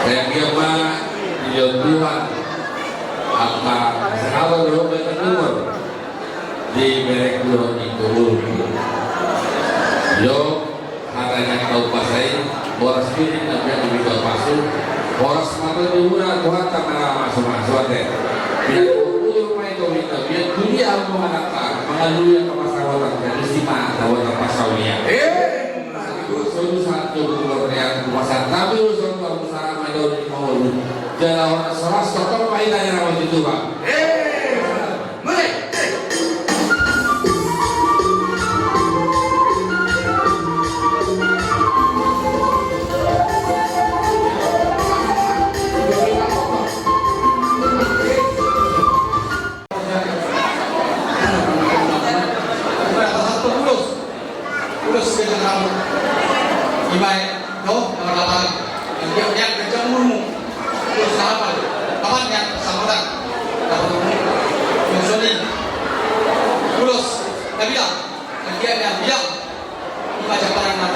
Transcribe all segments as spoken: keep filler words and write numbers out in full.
Sai anggiat ma dilehon Tuhan angka sahaba dohot badan umur di berek dohot di tubuh. Yo, hata ni angka umpasa i, boras piring na biar di bito pasu, boras mata di ura, Tuhan tak mana masuk-masuk ate. Biar tubuh rumah itu minta biar dunia mau anak tak mengalui angka masalah tak jadi si mata buat apa saulia. Eh. Solu saat jauh keluar yang kuasa tapi urusan berusaha madon di maulu. Jala orang seras tetap main aja nama itu bang. Eh, mulai. Ulos, ulos ke dalam. Ibai, no, nomor delapan. Dia, dia kerja umurmu. Ulos delapan. Delapan ya, sama dah. Delapan umur. Ulos ini. Ulos, dia bilang. Dia, dia bilang. Ibai, siapa yang nak?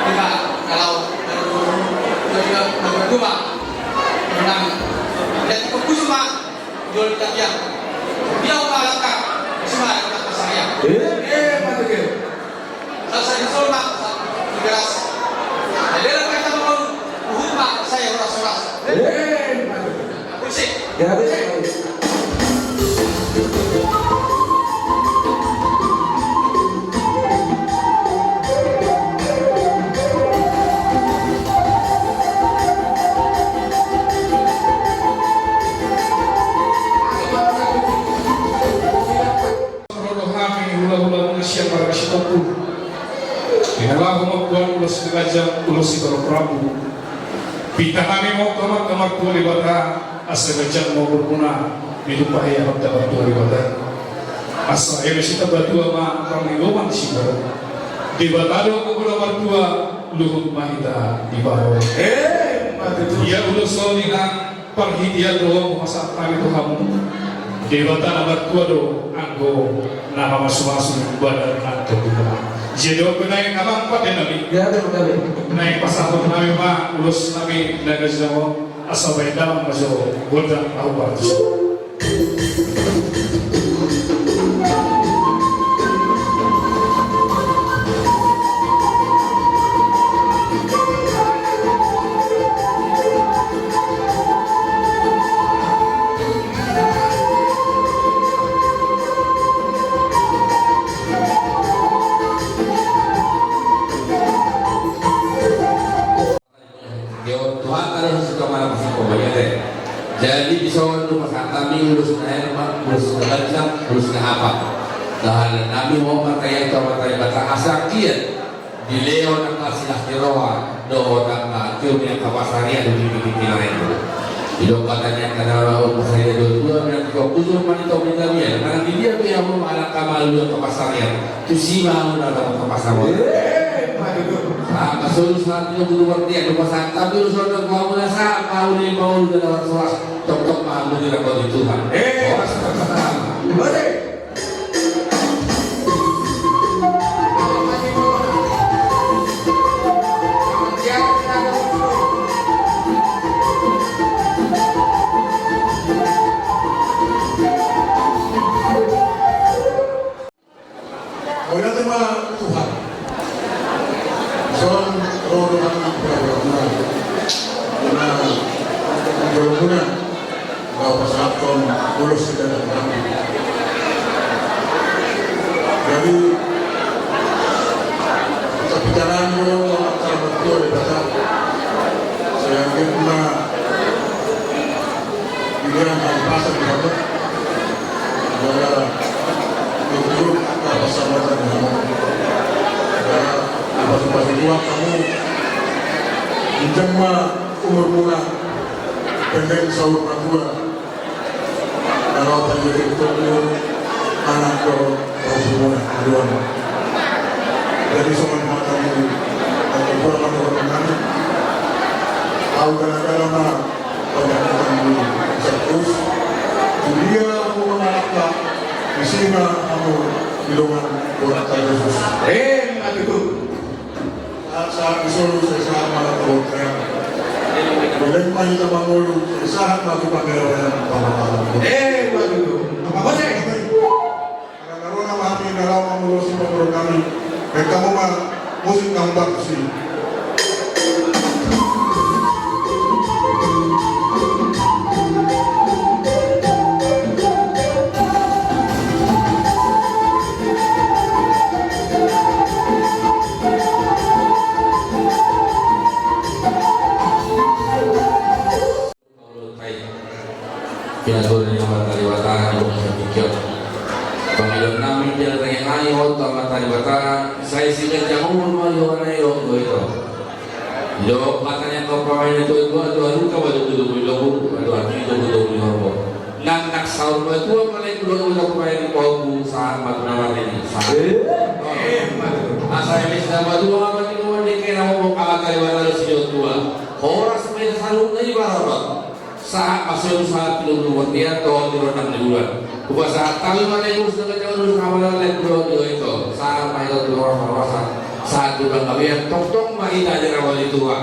Ibai, kalau, kalau, kalau, kalau, kalau, kalau, kalau, kalau, kalau, kalau, Joli tapian. Dia upa langka, sima langka saya. Eh, eh, mantap ya. Sasa di solma, di keras. Ada langka kita mau, uhum pak saya horas-horas. Eh, mantap. Musik. Ya, habis. Ro do hami hulahula muna sian marga Sitompul. Di na laho mamboan ulos na ganjang, ulos sitorop rambu. Pinta hami ma tu Amanta Martua Debata, asa ganjang ma umurmuna, ditumpahi Amanta Martua Debata. Asa eme sitambatua ma angka ni dongan siborok. Debata do angka na martua, luhut ma hita di baro. Eh, mantap. Ia ulos on inang, parhitean do on hupasahat hami tu hamu. Debata na martua do anggo na mamasumasu badan nang tondimuna. Jadi on do naeng amang pande nami. Ya, betul, betul. Naeng pasahathon hami ma ulos nami na ganjang on, asa bahen damang ma jo gondang ahu partuso. Yo, Tuhan ada sesuatu mana masih kau bayar deh. Jadi bisa waktu masak kami urus na herba, urus na ganjang, urus na apa. Dahalan nami mau matai atau matai bata asa kian. Dilehon angka silas ni roha, dohot angka tiu ni angka pasarian di tingki-tingki na lain. Didok hata ni angka na laho pasarian dua-dua, na tiga puluh manit tau minta biar. Mana di dia biar mau anak kamalu angka pasarian. Tu si mau na dapat angka pasarian. Eh, madu. Angka solu satu yang dulu berarti ada pasang tapi lu sudah mau na sa mau ni mau udah dapat suas tok-tok mau di Tuhan. Eh, horas pertama. Boleh. Mauliate ma Tuhan. Son ro do hami tu Tuhan. Nah, jolomuna. Laho pasahathon ulos sian hami. Jadi sapicaran do acara martua di basa. Sai anggiat ma di dia hami pasang di hamu. Jala di turut apa sabata di hamu. Jala apa supa supa kamu. Injang ma umurmuna. Pendek saur matua. Kalau tadi itu anak do, kalau semua aduan. Jadi soal mata ini, kalau kurang ada orang kami, tahu gara-gara mana, banyak orang di sirkus, dia mau anak di sini, kamu di rumah, kurang khusus. Eh, mati tuh. Saat di Solo, saya sangat malam berbuat. Lek ma hita mangolu, sahat ma tu panggabean. Eh, waduh. Apa bocah? Karena ma hami na laho mangulosi pamoruon nami. Baen hamu ma musik na umbahen i. Pinature ni Amanta Debata di bagasan tingki on. Pangidoan nami di hata ni Amanta Debata, sai siganjang umur ma di roha ni ito. Didok hata ni angka pamain i, tua-tua, tua luka ma domu-domu ni lobu, tua-tua ni domu-domu ni horbo. Nang na saur matua ma lae, tua-tua ma lae, pahompu sahat ma tu na mate i. Sahat. Eh. Asa eme sahat matua ma di roha ni angka na hombo, Amanta Debata do situa. Horas ma hita saluhutna i marorot. Sahat ma songon sahat tu lobu ni bontean dohot di rondang ni bulan. Hupasahat hami ma lae, ulos na ganjang, ulos na hamaolon, lae, tu roha ni ito. Sahat ma hita tu horas-horas, sahat tu panggabean, tongtong ma hita di ramba ni Tuhan.